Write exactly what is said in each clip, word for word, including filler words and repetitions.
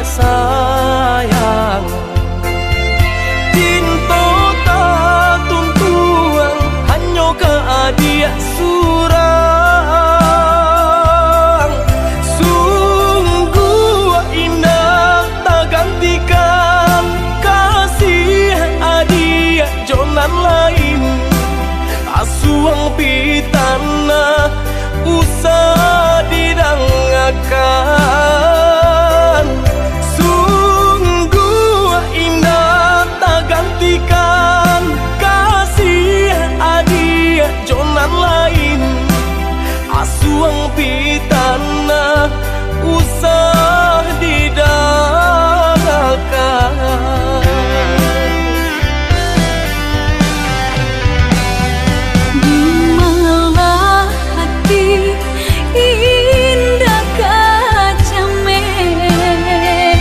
Sayang, cinto tatuntuang hanyo ka adiak surang. Sungguah indak tagantikan kasih adiak jo nan lain. Asuang pitanah usah didangakan. Sungguah indak tagantikan kasih adiak jo nan lain. Asuang pitanah usah didangakan. Di malah hati indak ka cameh,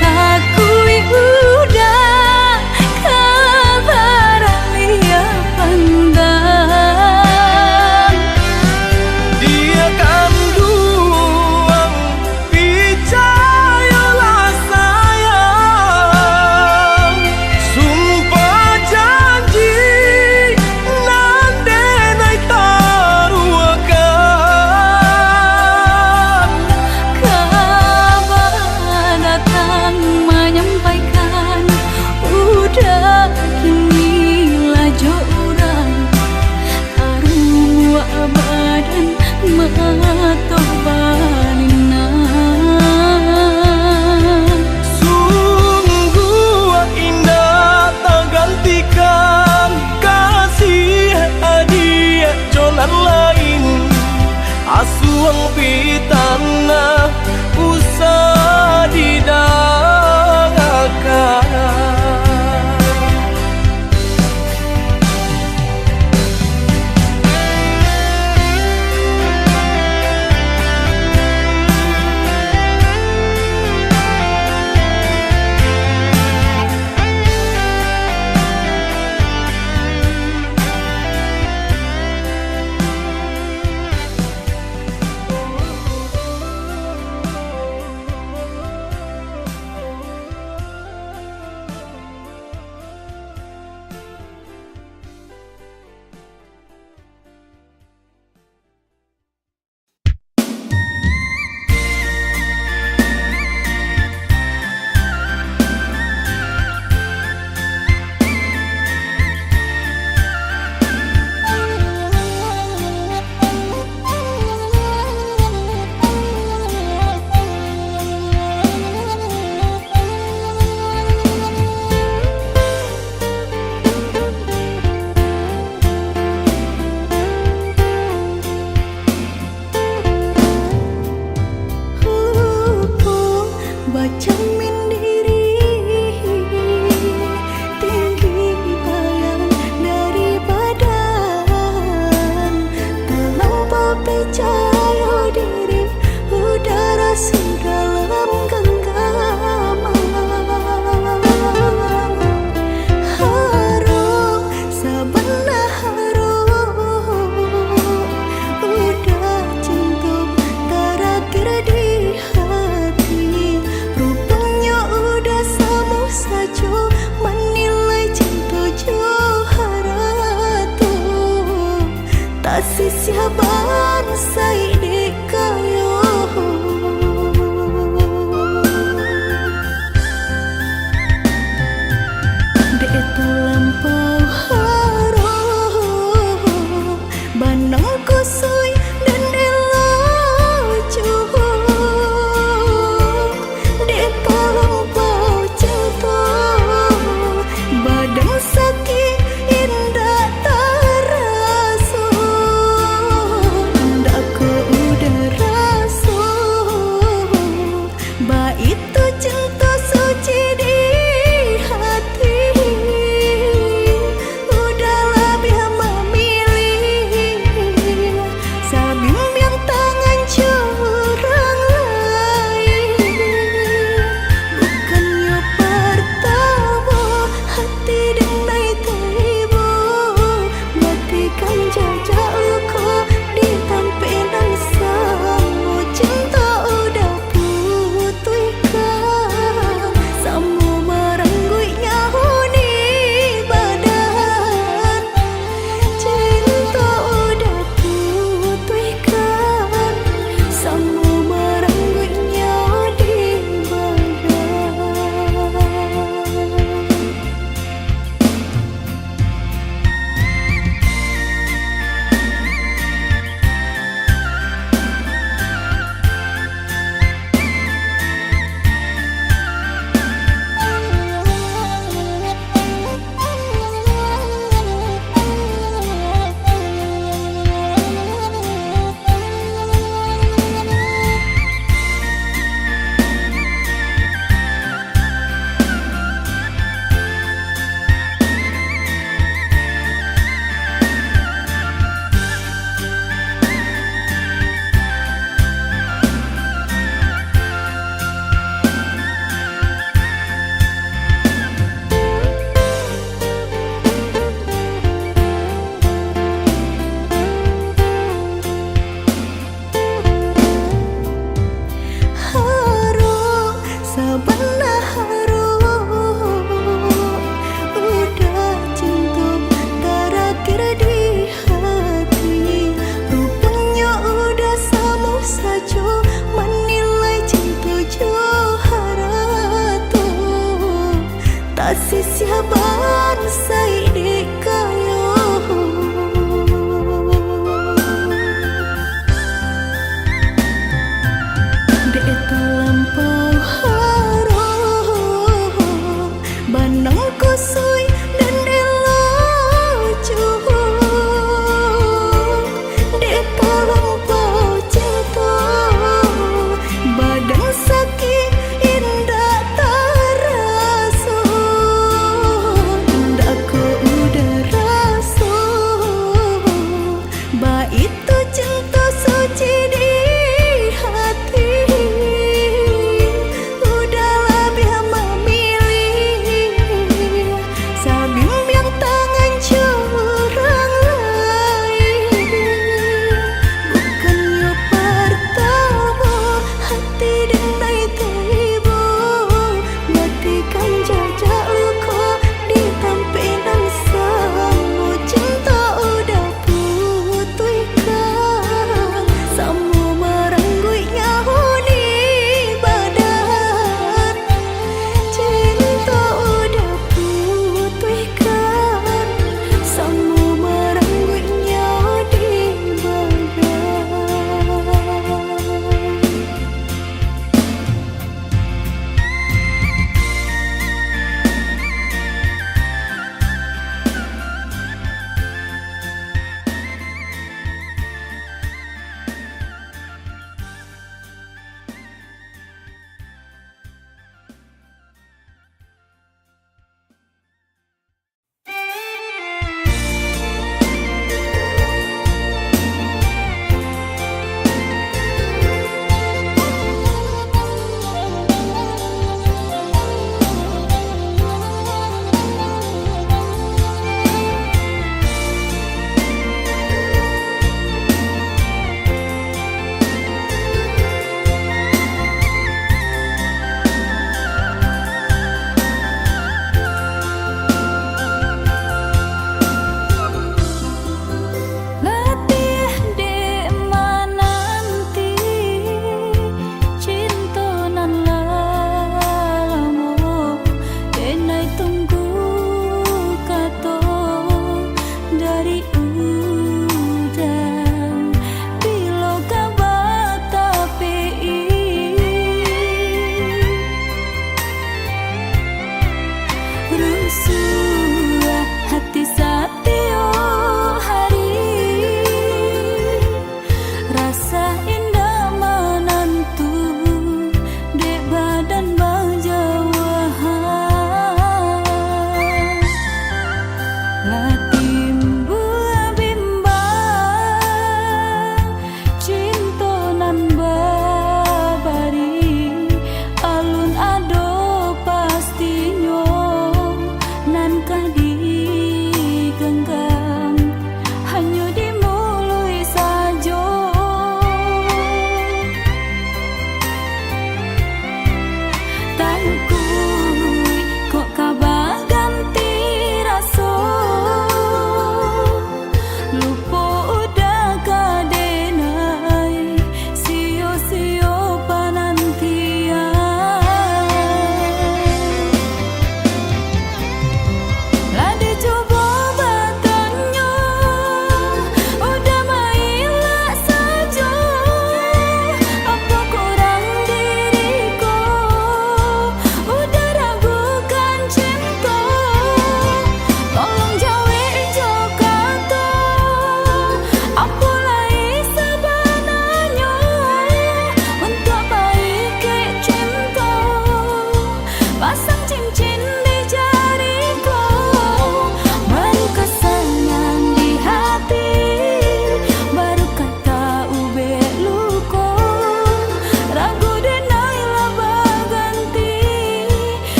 takuik udah ka baraliah pandang. Diak kanduang, picayolah sayang, sumpah janji nan denai taruahkan. Kaba datang manyampaikan, udah kini lah jo urang. Arumuak badan mato balinang. Sungguah indak tagantikan kasih adiak jo nan lain. Asuang pitanah usah didangakan. Rupo bacamin diri, tinggi bayang dari badan, talampau picayo diri, udara dalam ganggaman. Harap Sabana harap, udah cinto tarakhir di hati. Ruponyo udah samo sajo manilai cinto jo harato. Tasisiah bansaik dek kayo. Dek talampau harap, banang kusuik dan dek lacuah. Dek talampau cinto, badan sakik indak taraso. Ndak ko udara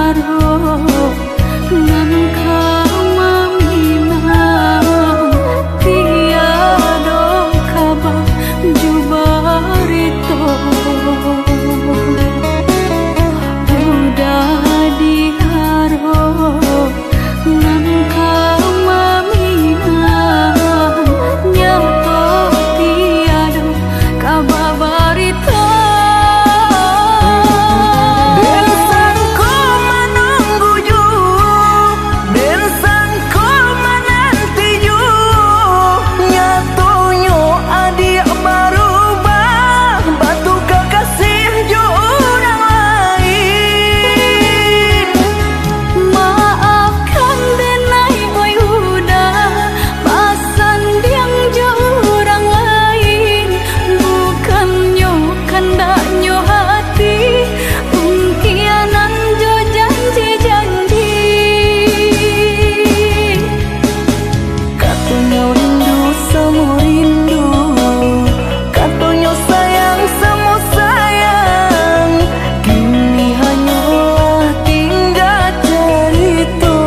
Nan ka maminang, tiado kaba jo barito. Uda di aro nan ka maminang, nyato tiado kaba barito. Den sangko manunggu jo, den sangko mananti jo, nyatonyo adiak barubah, batuka kasih jo urang lain. Maafkan denai, oi Uda, basandiang jo urang lain, bukannyo kandaknyo hati, pungkianan jo janji-janji. Katonyo rindu samo rindu, katonyo sayang samo sayang, kini hanyolah tingga carito.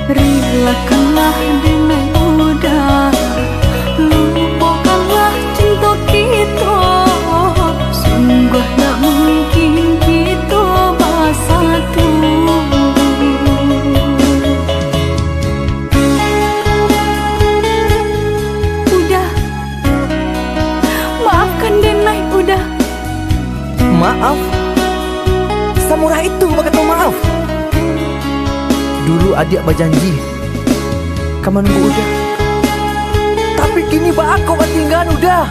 Rilakanlah denai Uda, lupokanlah cinto kito. Sungguah ndak mungkin kito basatu. Uda, maafkan denai Uda. Maaf? Samurah itu bakato maaf? Dulu adiak bajanji ka manunggu Uda, tapi kini baa kok batinggaan Uda?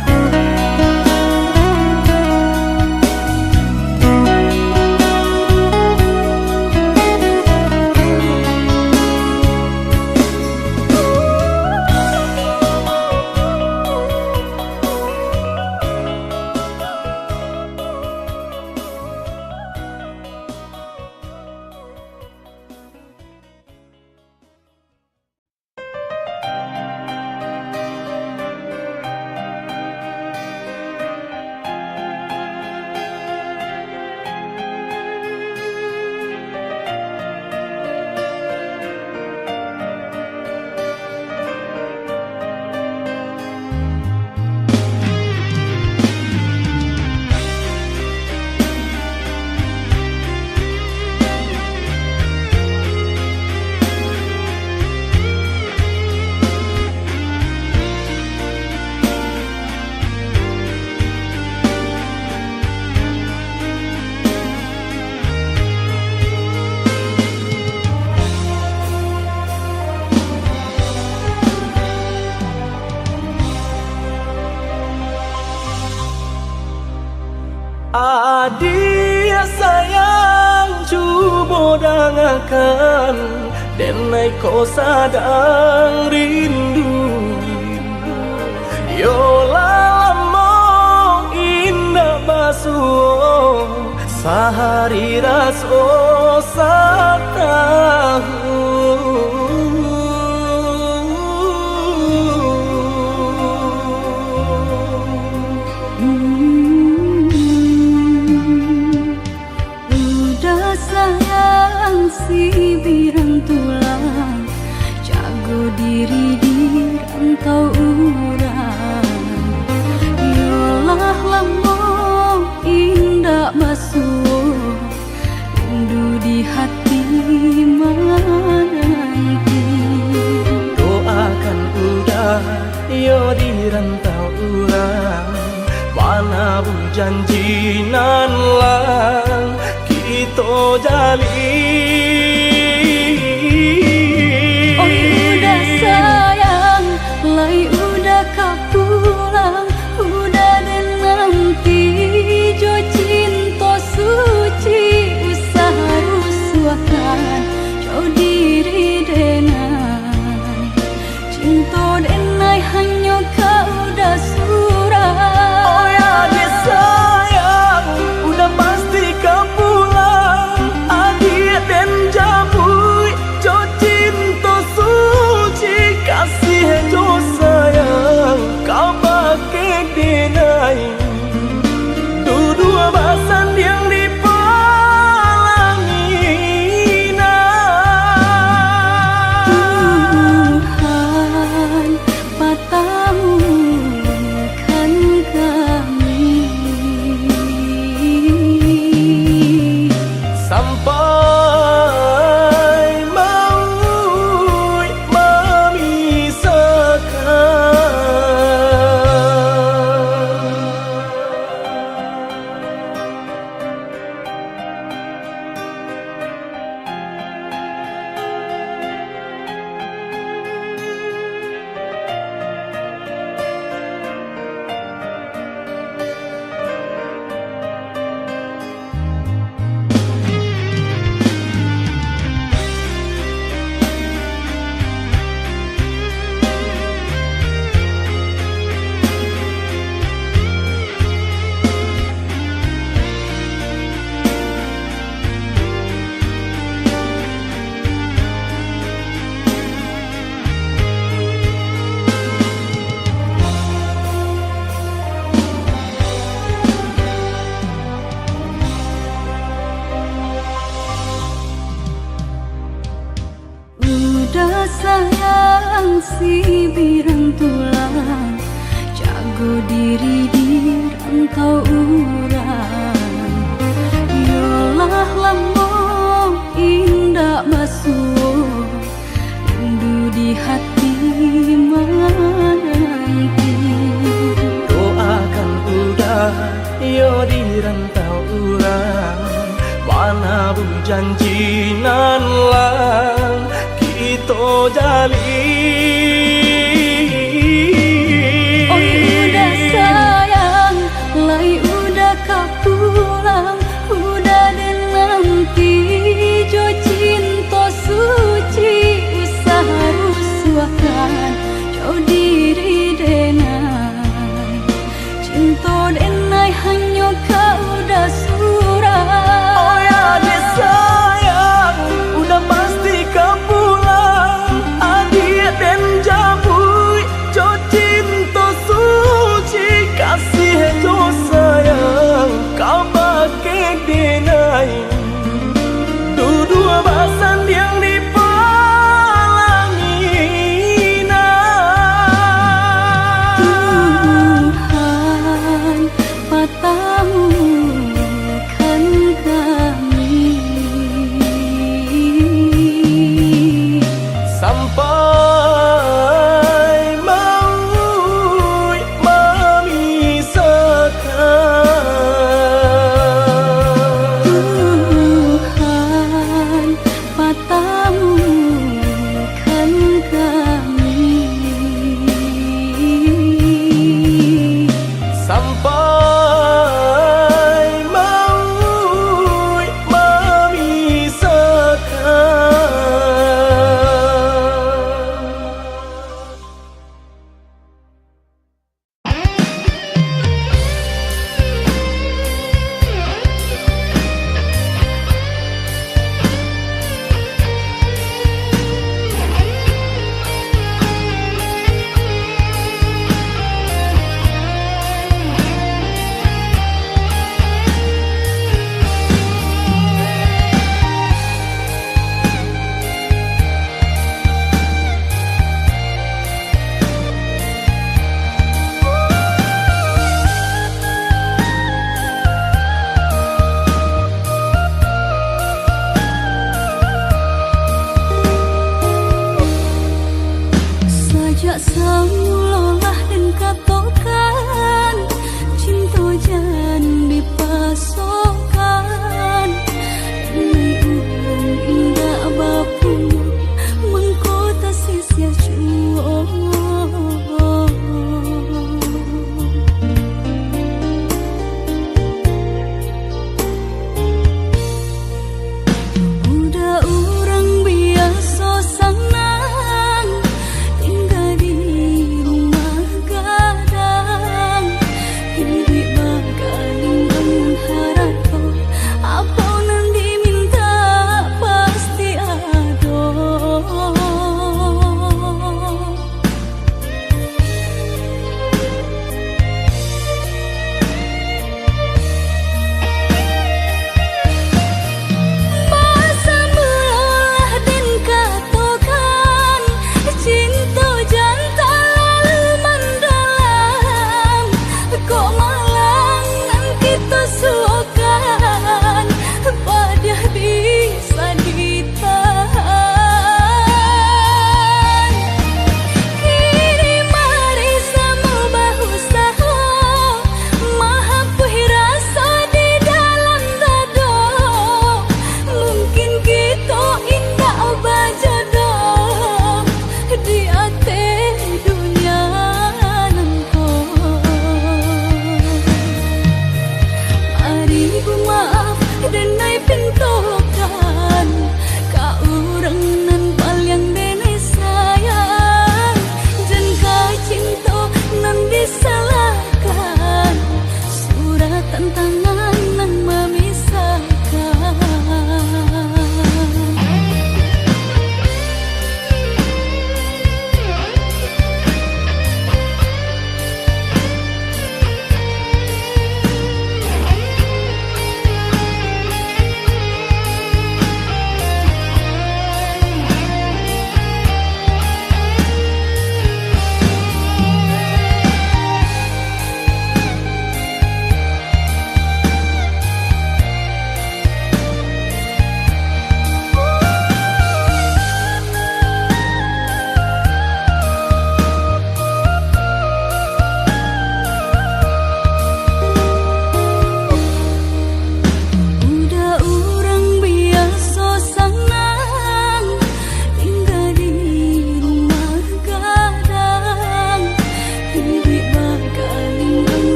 Adiak sayang, cubo dangakan, denai ko sadang rindu. Yo lah lamo indak basuo, sahari raso satahun. Uda sayang, sibiran tulang, jago diri di rantau urang. Yo lah lamo indak basuo, rindu di hati mananti. Doakan Uda yo di rantau urang, manabuih janji nan lah kito jalin. Oi Uda sayang, lai Uda ka pulang, Uda den nanti jo cinto suci, usah rusuahkan jo diri denai. Cinto denai hanyo ka Uda surang. Oi adiak sayang, Uda pasti ka pulang. Adiak den Sibiran tulang, jago diri di rantau urang. Yolah lamo indak basuo, rindu di hati mananti. Doakan Uda, yo di rantau urang, manabuih janji nan lah kito jalin. Oi Uda sayang, lai Uda ka pulang, Uda den nanti jo cinto suci, usah rusuahkan jo diri denai. Cinto denai hanyo ka Uda surang. Oi adiak sayang, Uda pasti ka pulang. Adiak den jamuik jo cinto suci, kasih jo sayang kabake denai. Duduak basandiang di palanginan. Tuhan, patamukan kami.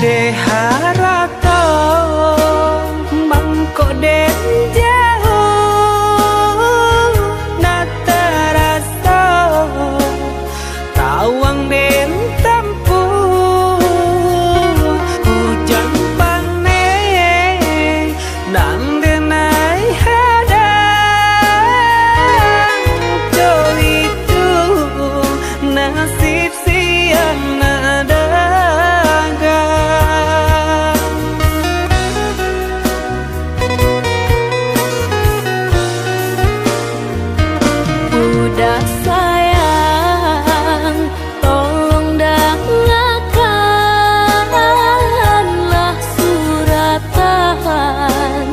Eh, harato mangko den jauah, nak taraso tawang den tampuah. Ujan paneh nan den ai hadang, co itu nasib siang nak dagang. Budak sayang, tolong dangakanlah suratan,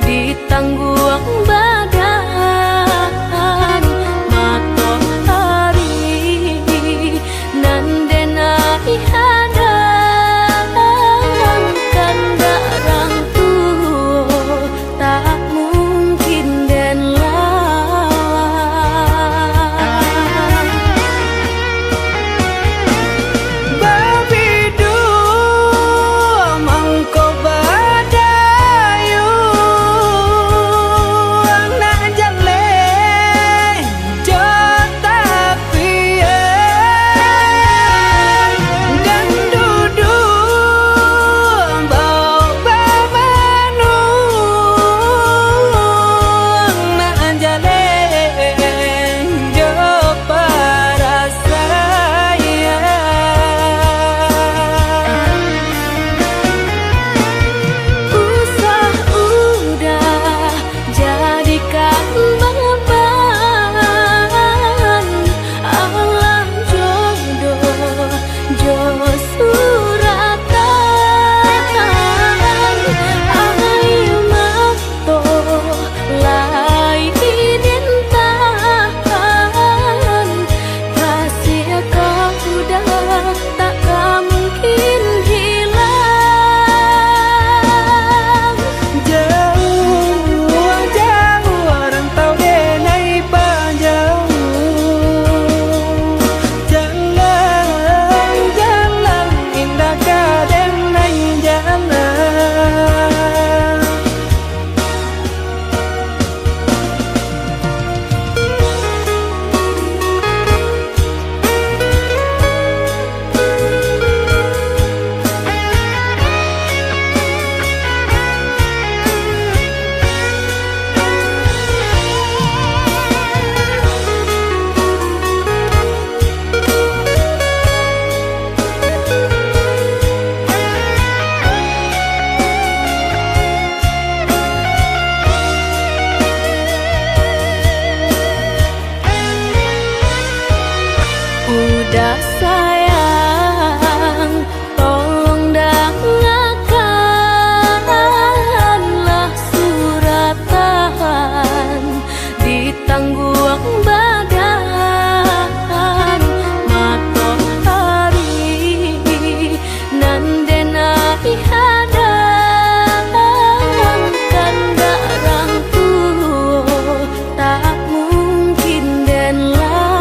ditangguang badan matoari. Nan den ai hadang kandak rang tuo, tak mungkin den lawan. Babiduo mangko badayuang, nak jaleh jo tapian, dan duduak baok bamanuang, nak jaleh jo parasaian. Usah udah jadikan baban, alah jodoh jo suratan. Air mato lai den tahan, kasih kau dah takkan mungkin hilang. Jauah-jauah rantau den ai pajauah, jalan-jalan indak ka den ai jalan. Udah sayang, tolong dangakanlah suratan, ditangguang badan matoari. Nan den ai hadang kandak rang tuo, tak mungkin den lawan.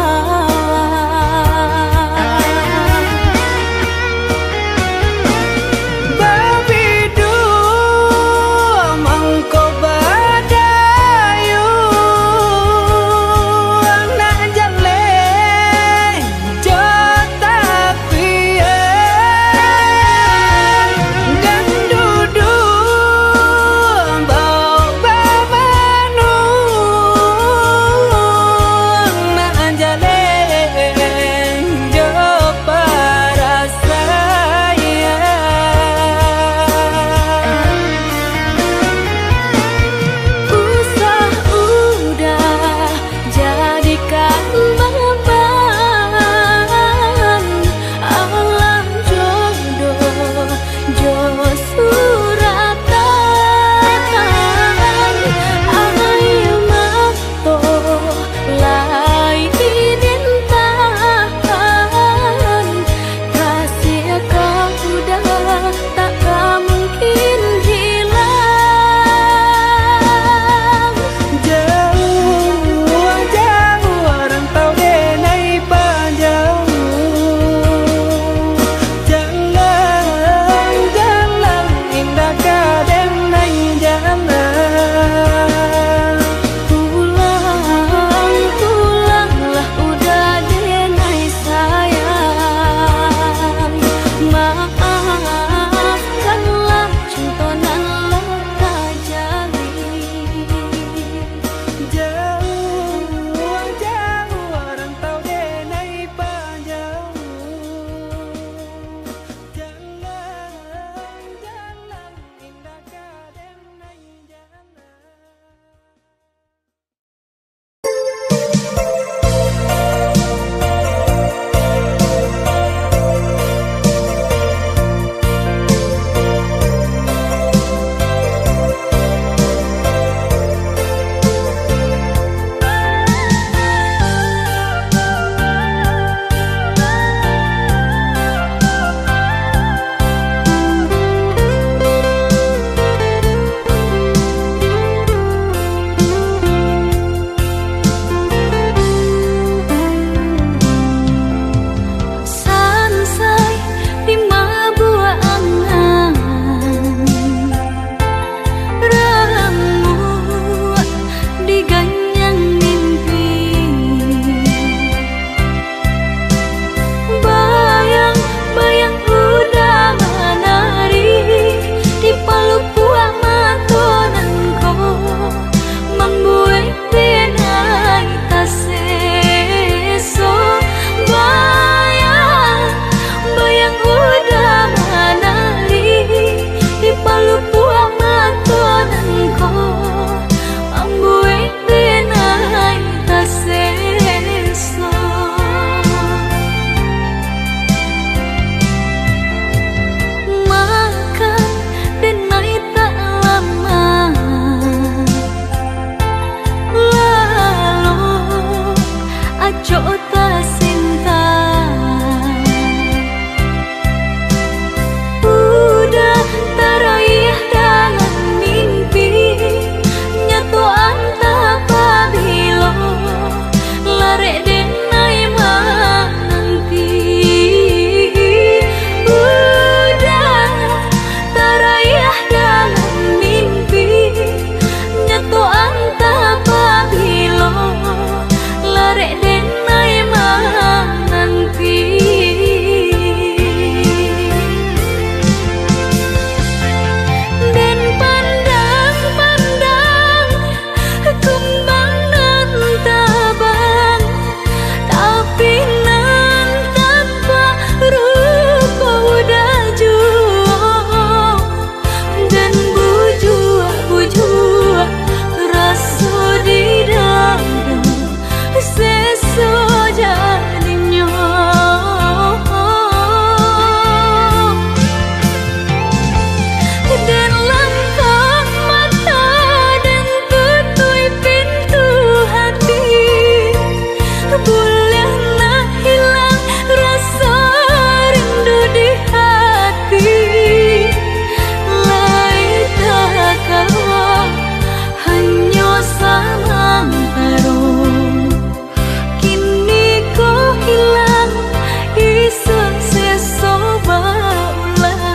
Cok tasintang, udah taraiah dalam mimpi, nyato antah pabilo, larek den ai mananti. Udah taraiah dalam mimpi, nyato antah pabilo, larek den ai mananti. Den pandang-pandang kumbang nan tabang, tapi nan tampak rupo udah juo. Dan bujuak-bujuak raso di dado, seso jadinyo. Dan lampang mato, dan tutuik pintu hati, buliah nak hilang raso rindu di hati. Lai takawa, hanyo samantaro. Kini ko hilang, isuak seso baulang.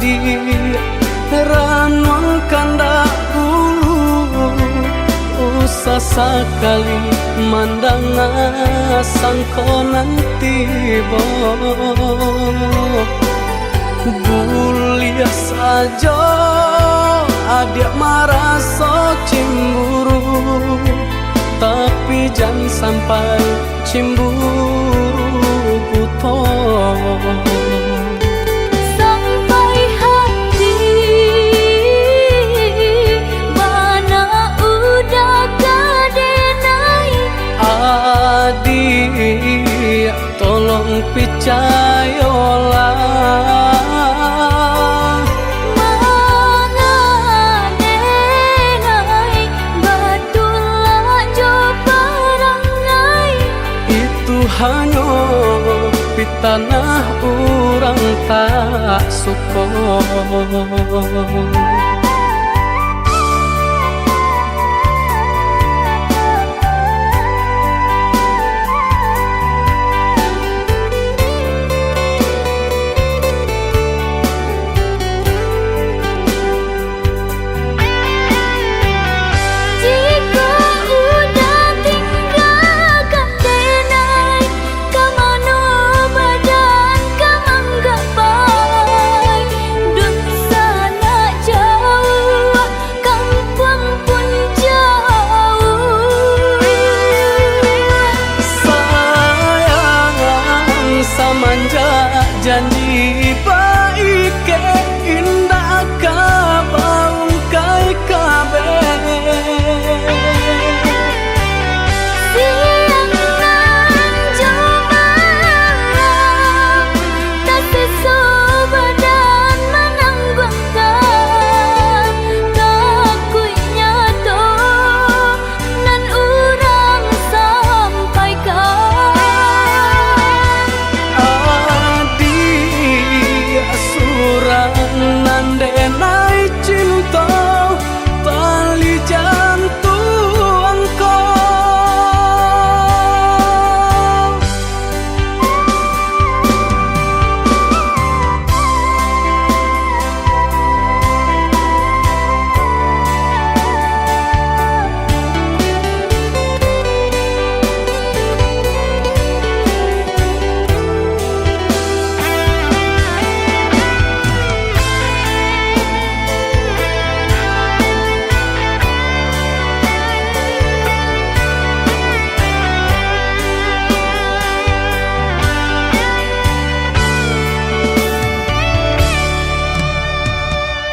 Di ranuang kandak ulu, usah sakali mandanga sangko nan tibo. Buliah sajo adiak maraso cimburu, tapi jan sampai cimburu buto. Sampai hati bana udah ka denai. Adiak, tolong picayolah. Manga denai batua jo parangai. Itu hanyo pitanah urang tak suko. Jikok udah tinggakan denai, ka mano badan ka manggapai? Dunsanak jauah, kampuang pun jauah. Sayang, samanjak janji baikek, indak ka baungkai kabeh. Siang nan jo malam, tasiso badan manangguangkan, takuiknyo tu nan urang sampaikan. Adiak surang nan denai cinto, tali jantuang ko.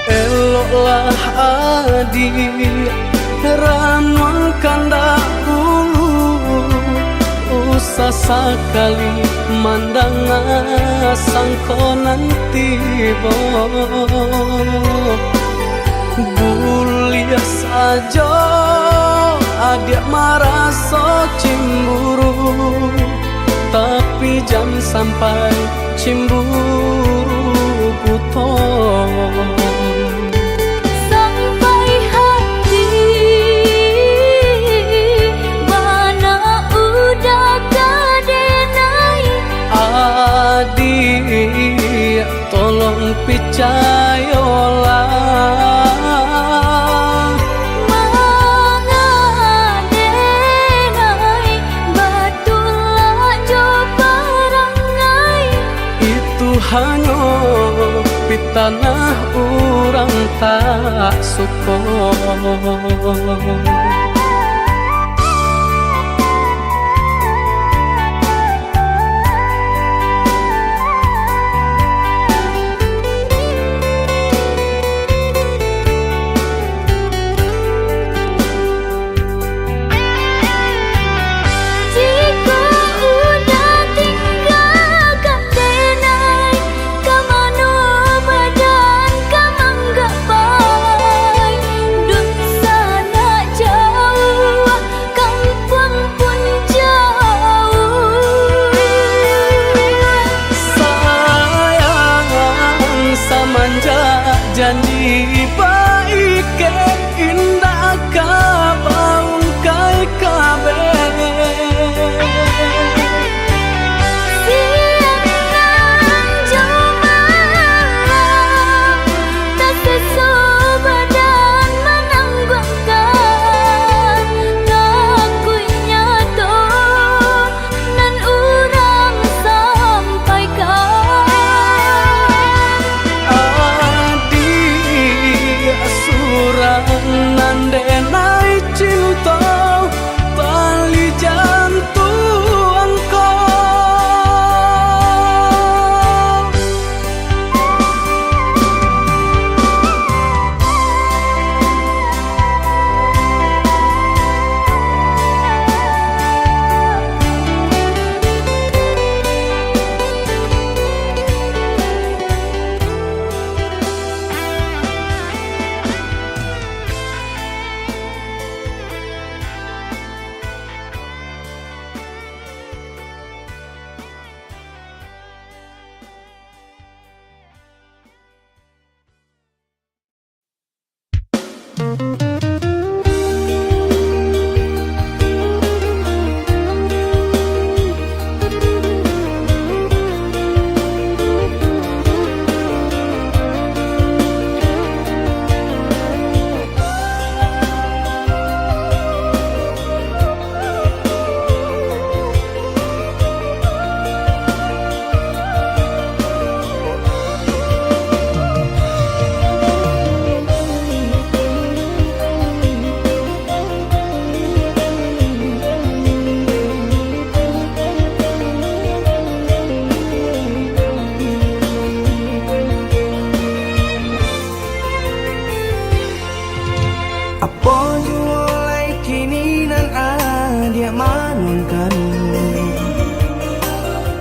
Eloklah adiak, ranuang kandak ulu, usah sakali mandanga sangko nan tibo. Buliah sajo adiak maraso cimburu, tapi jan sampai cimburu buto. Sampai hati bana udah ka denai. Adiak, tolong picayolah. Manga denai batulak jo parangai. Itu hanyo pitanah urang tak suko. Jikok udah tinggakan denai, ka mano badan ka manggapai? Dunsanak jauah, kampuang pun jauah. Sayang, samanjak janji baikek, indak ka baungkai kabeh. Siang nan jo malam, Apo juo lai kini nan adiak manuangkan,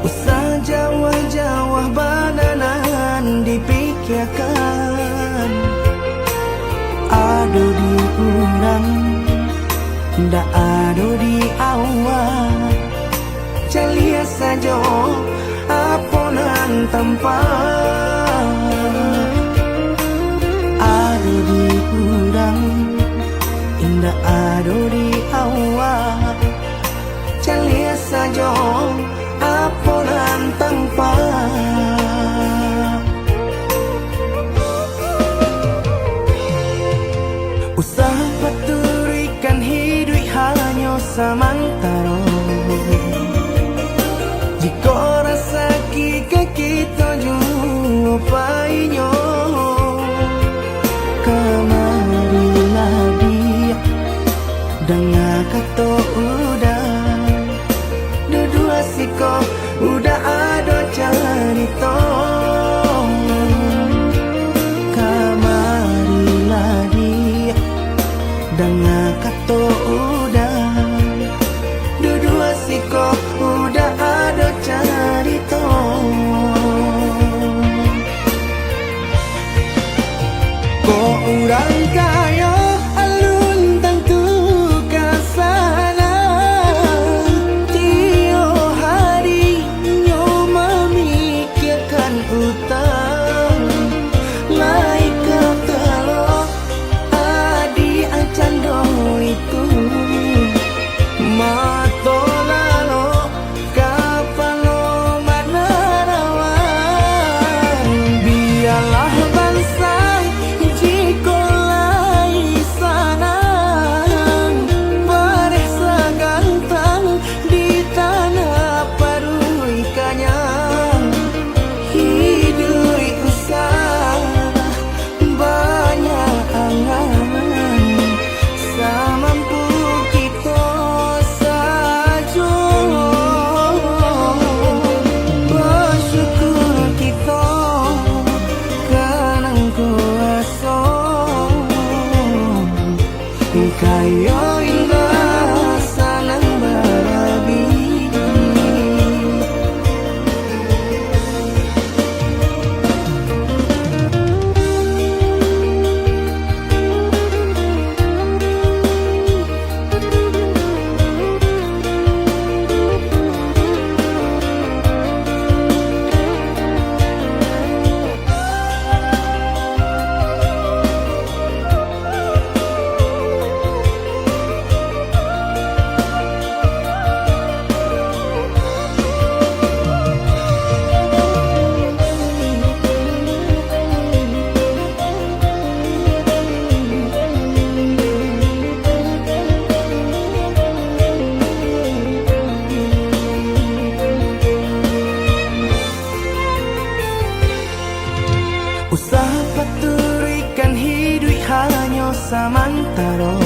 usah jauah-jauah bana nan dipikiakan. Ado di urang, ndak ado di Allah. Caliak sajo apo nan tampa. Ado di urang, indak ado di Allah. Caliak sajo apo nan tampa. Usah paturuikan hiduik hanyo samantaro. Jikok rasaki ka kito juo painyo, kamarilah diak, danga kato uda. Duduak siko uda ado carito. Kamarilah diak, danga kato uda. Duduak siko uda ado carito. Kok urang kayo alun tantu ka sanang, tiok hari nyo mamikiakan utang. Lai ka talok adiak cando itu, mato lalok kapalo manarawan. Bialah bansa jikok lai sanang, bareh sagantang di tanah paruik kanyang. Hiduik usah banyak angan, samampu kito sajo. Basyukur kito ka nan kuaso, kayo indak sanang barabiah. Usah paturuikan hiduik hanyo samantaro.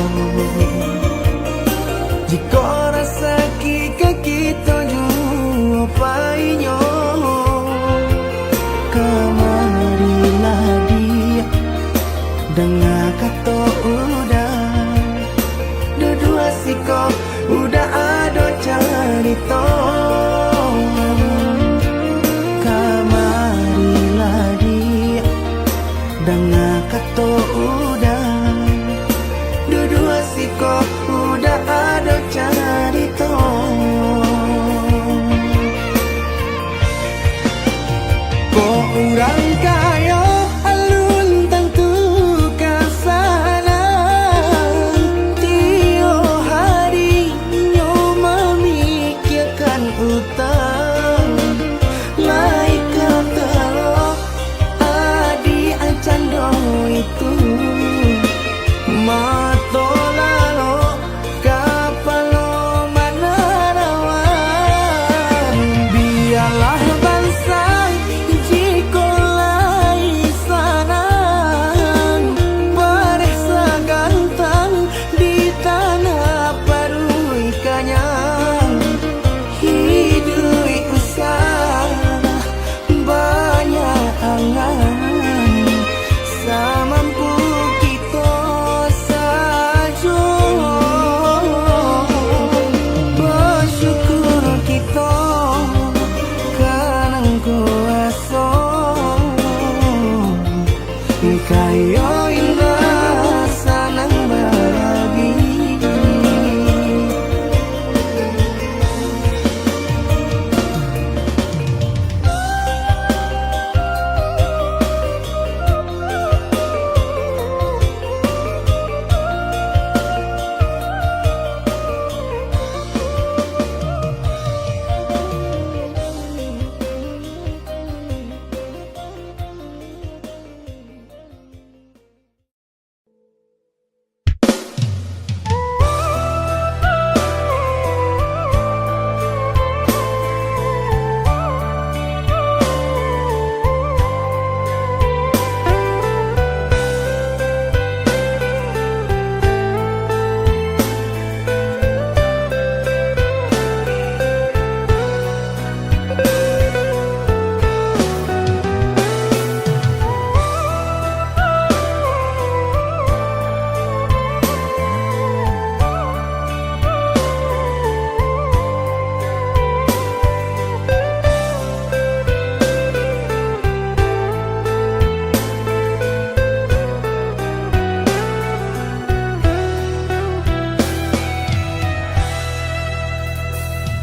Jikok rasaki ka kito juo painyo, kamarilah diak, danga kato uda. Duduak siko uda ado carito. Kamarilah diak, danga kato uda. Rayo indak sanang bagi.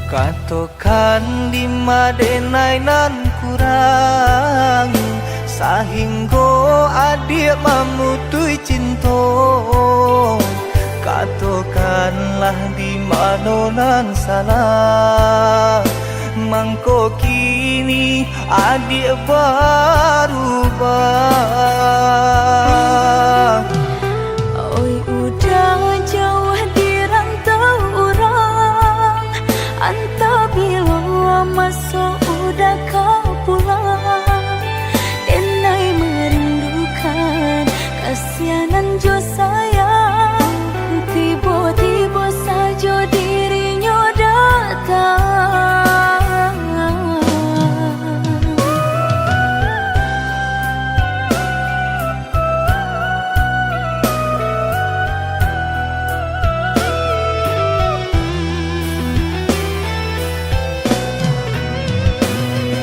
Katokan dima denai nan kurang, sahinggo adiak mamutuih cinto. Katokanlah di mano nan salah, mangko kini adiak barubah. Oi, udah jauah di rantau urang, antah bilo maso udah ka pulang. Denai merindukan kasianan jo sayang, tibo-tibo sajo dirinyo datang.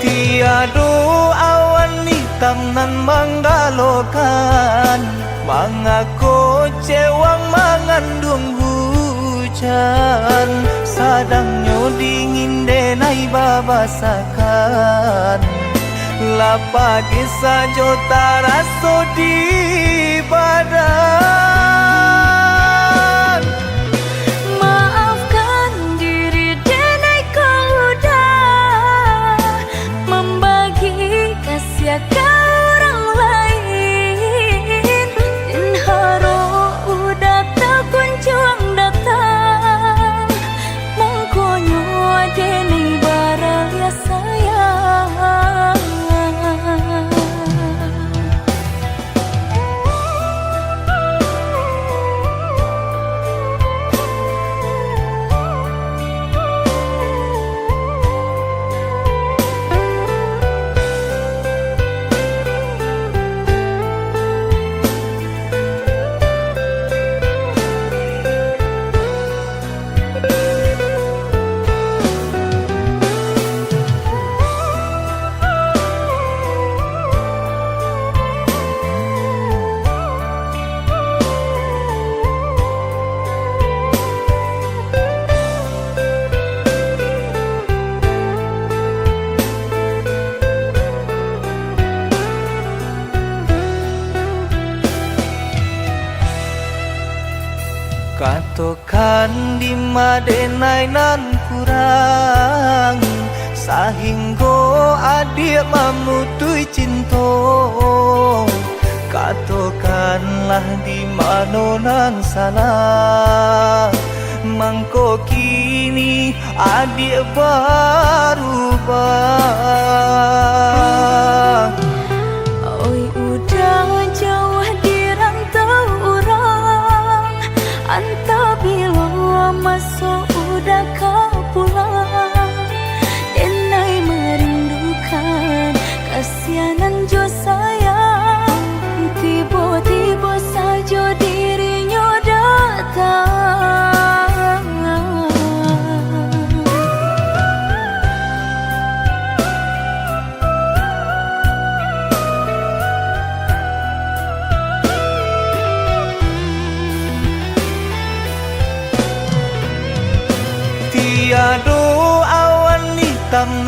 Tiado awan itam nan manggalokan, mangako cewang manganduang hujan, sadangnyo dingin denai babasakan. Lah pageh sajo taraso di badan. Maafkan diri denai kau udah mambagi kasiah ka urang lain. Den harok udah takunjuang datang. Mangkonyo denai baraliah sayang. Katokan dima denai nan kurang, sahinggo adiak mamutuih cinto. Katokanlah di mano nan salah, mangko kini adiak barubah. Oi, udah jauah di rantau urang, antah bilo maso udah ka pulang. Denai merindukan kasianan jo sayang, tibo-tibo sajo dirinyo datang.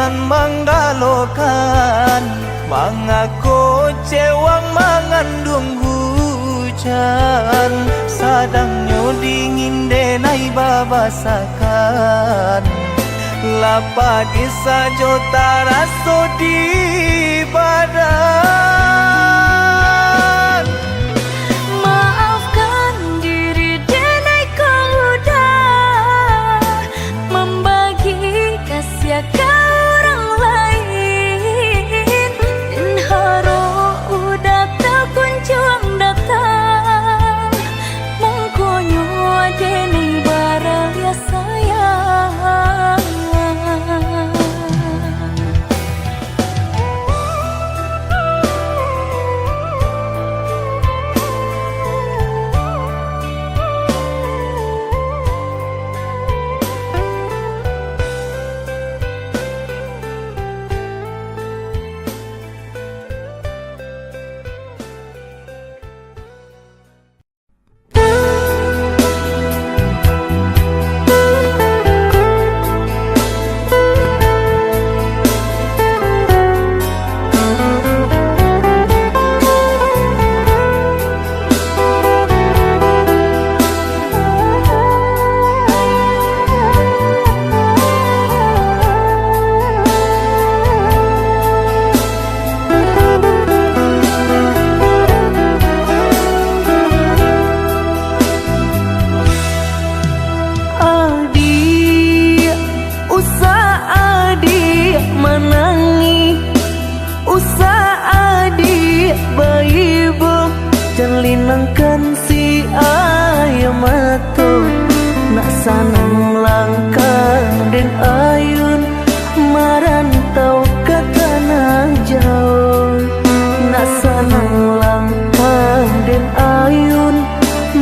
Manggalokan, mangako cewang manganduang hujan, sadangnyo dingin denai babasakan, lah padih sajo taraso di badan. Maafkan diri denai kok udah mambagi kasiah ka urang lain. Den harok udah takunjuang datang, mangkonyo denai baraliah sayang. Adiak, usah adiak manangih, usah adiak baibo, jan linangkan si aia mato. Nak sanang langkah den ayun, marantau ka tanah jauah. Nak sanang langkah den ayun,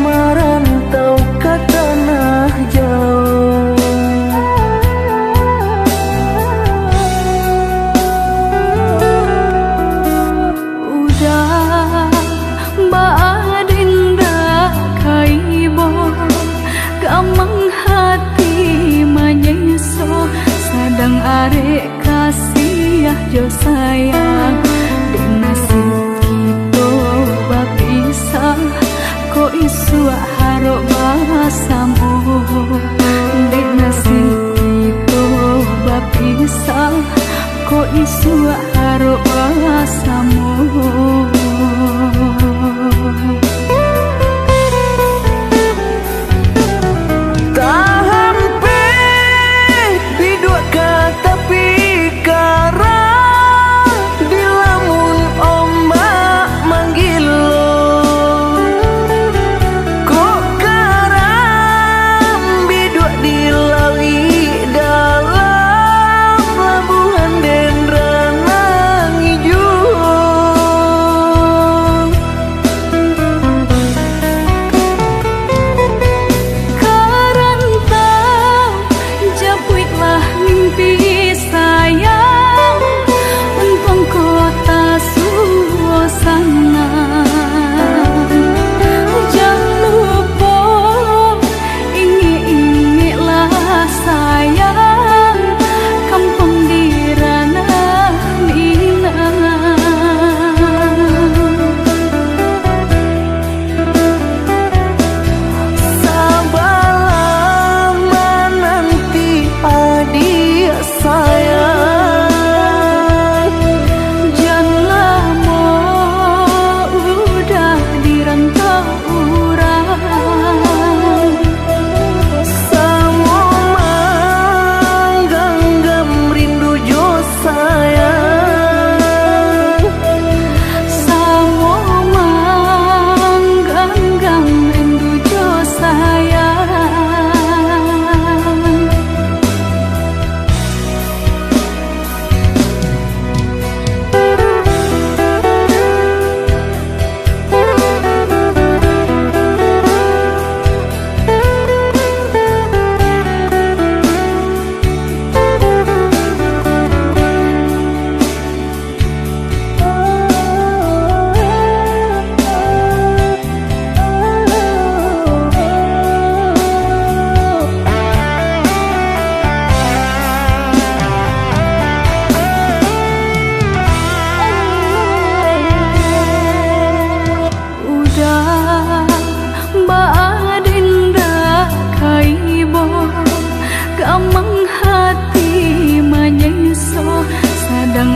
marantau ka tanah jauah. Udah baa den dak ka ibo, gamang hati manyeso, sadang arek kasiah jo sayang. Dek nasib kito bapisah, kok isuak harok basamo. Dek nasib kito bapisah, kok isuak harok basamo. Tahampek biduak ka tapi karang, dilamun ombak manggilo. Kok karang biduak di lauik dalam, labuahan den ranang ijo.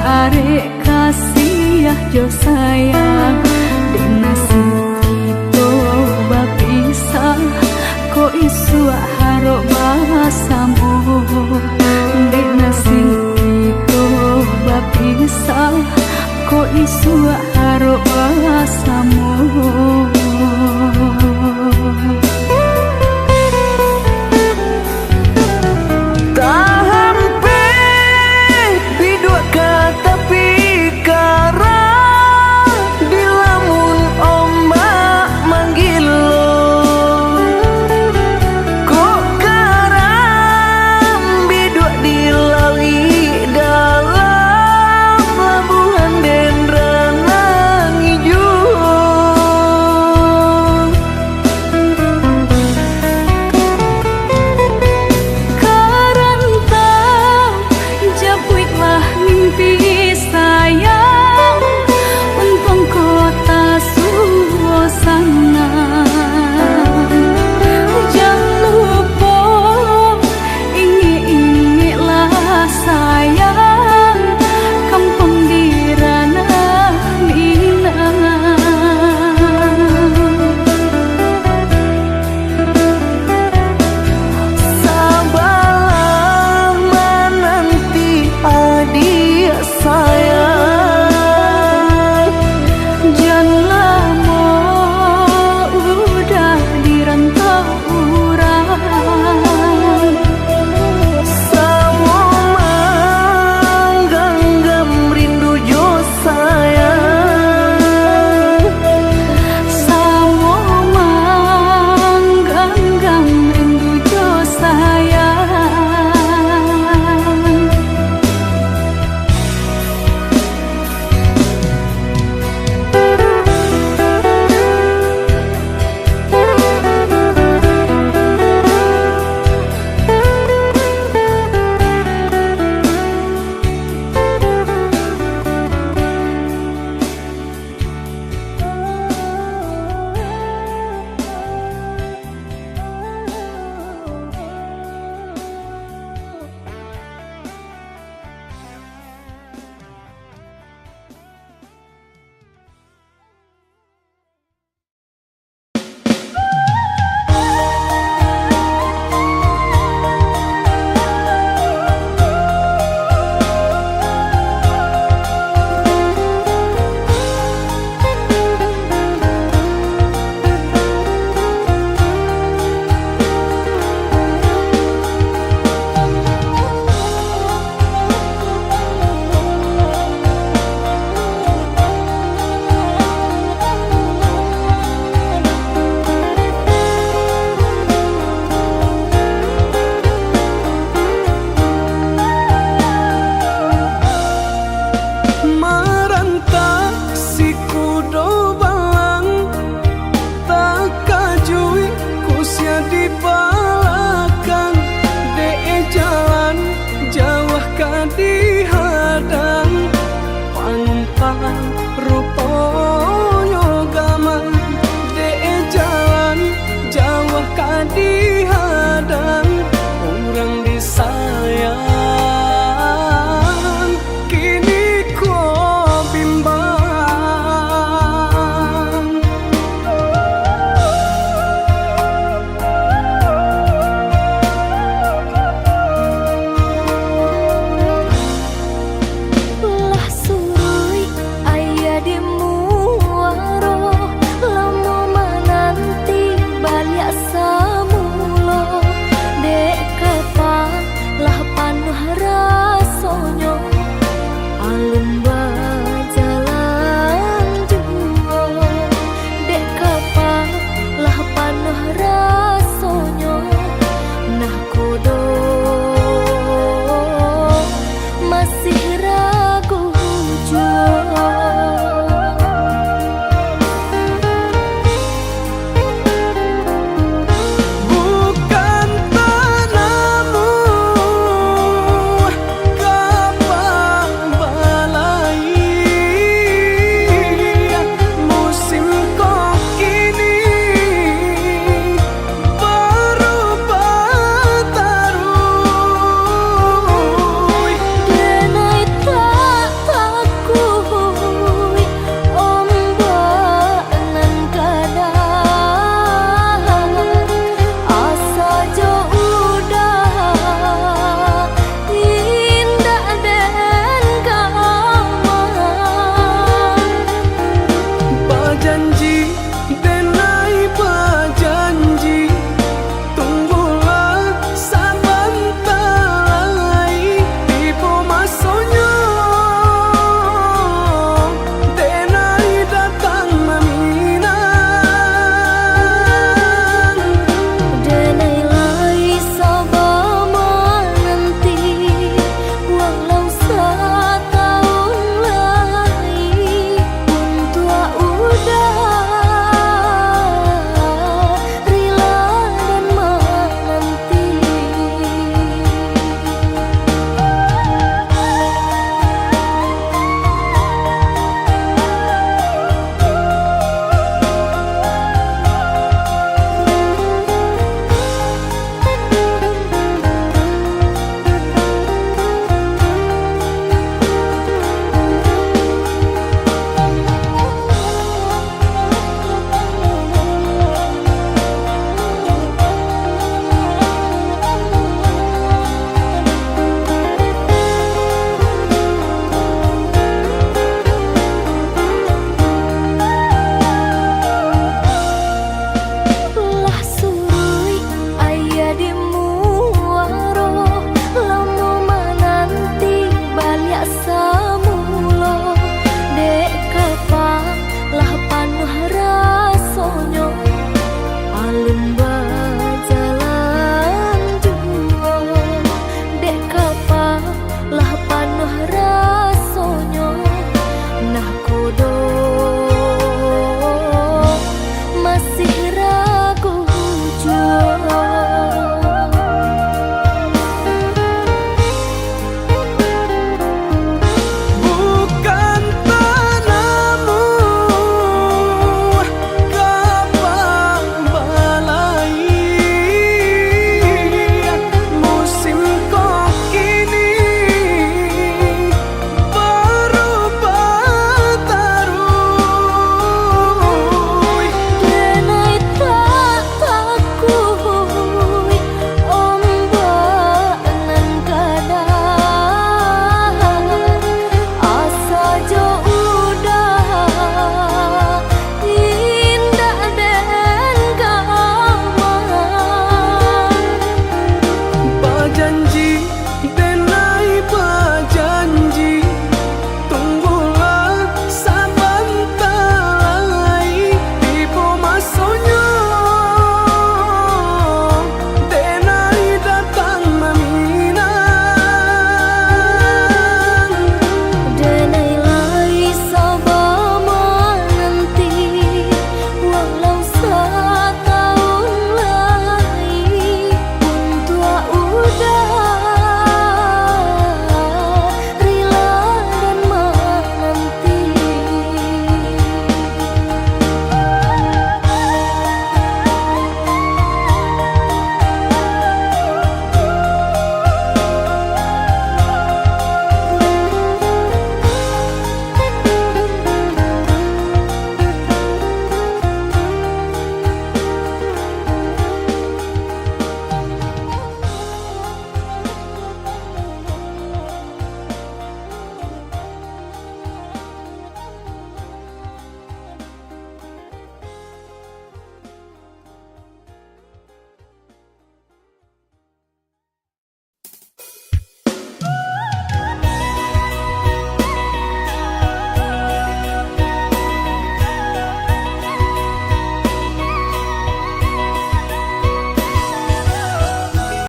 Arek kasiah jo sayang, dek nasib kito bapisah, kok isuak harok basamo. Dek nasib kito bapisah, kok isuak harok basamo.